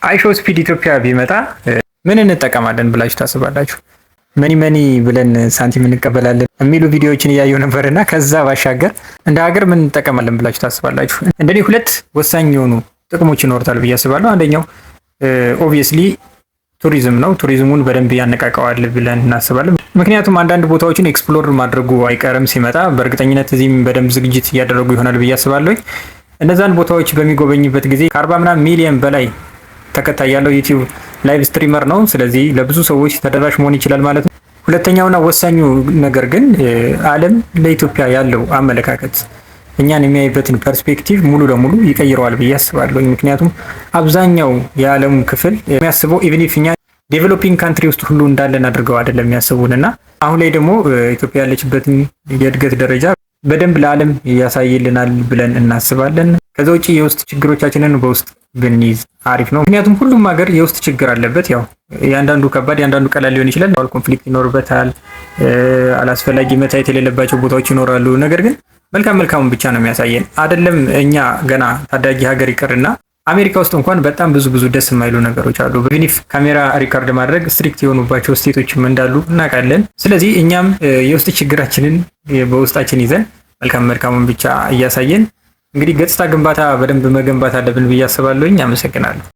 IShowSpeed ኢትዮጵያ ቢመጣ ምን እንጠቀማለን ብላችሁ ታስባላችሁ? Money money ብለን ሳንቲም እንቀበላለን የሚሉ ቪዲዮዎችን እያየሁ ነበር እና ከዛ ባሻገር እንደ ሀገር ምን እንጠቀማለን ብላችሁ ታስባላችሁ? እንደኔ ሁለት ወሳኝ የሆኑ ጥቅሞች ይኖሩታል ብዬ አስባለሁ። አንደኛው obviously ቱሪዝም ነው። ቱሪዝሙን በደንብ ያነቃቀዋል ብለን እናስባለን። ምክንያቱም አንዳንድ ቦታዎችን explore ማድረጉ አይቀርም ሲመጣ፣ በእርግጠኝነት እዚህም በደንብ ዝግጅት እያደረጉ ይሆናል ብዬ አስባለሁ። እነዛን ቦታዎች በሚጎበኝበት ጊዜ ከ40 ምናምን ሚሊየን በላይ ተከታይ ያለው YouTube live streamer ነው። ስለዚህ ለብዙ ሰዎች ተደራሽ መሆን ይችላል ማለት ነው። ሁለተኛውና ወሳኙ ነገር ግን ዓለም ለኢትዮጵያ ያለው አመለካከት፣ እኛን የሚያይበትን perspective ሙሉ ለሙሉ ይቀይረዋል ብዬ አስባለሁ። ምክንያቱም አብዛኛው የዓለሙ ክፍል የሚያስበው even if እኛ developing country ውስጥ ሁሉ እንዳለን አድርገው አይደለም የሚያስቡን እና አሁን ላይ ደግሞ ኢትዮጵያ ያለችበትን የእድገት ደረጃ በደንብ ለዓለም ያሳይልናል ብለን እናስባለን። ከዛ ውጭ የውስጥ ችግሮቻችንን በውስጥ ብንይዝ አሪፍ ነው። ምክንያቱም ሁሉም ሀገር የውስጥ ችግር አለበት። ያው የአንዳንዱ ከባድ የአንዳንዱ ቀላል ሊሆን ይችላል። Conflict ይኖርበታል። አላስፈላጊ መታየት የሌለባቸው ቦታዎች ይኖራሉ። ነገር ግን መልካም መልካሙን ብቻ ነው የሚያሳየን። አይደለም እኛ ገና ታዳጊ ሀገር ይቅርና አሜሪካ ውስጥ እንኳን በጣም ብዙ ብዙ ደስ የማይሉ ነገሮች አሉ። Even if ካሜራ record ማድረግ strict የሆኑባቸው state ኦችም እንዳሉ እናውቃለን። ስለዚህ እኛም የውስጥ ችግራችንን በውስጣችን ይዘን መልካም መልካሙን ብቻ እያሳየን እንግዲህ ገጽታ ግንባታ በደንብ መገንባት አለብን ብዬ አስባለሁኝ። አመሰግናለሁ።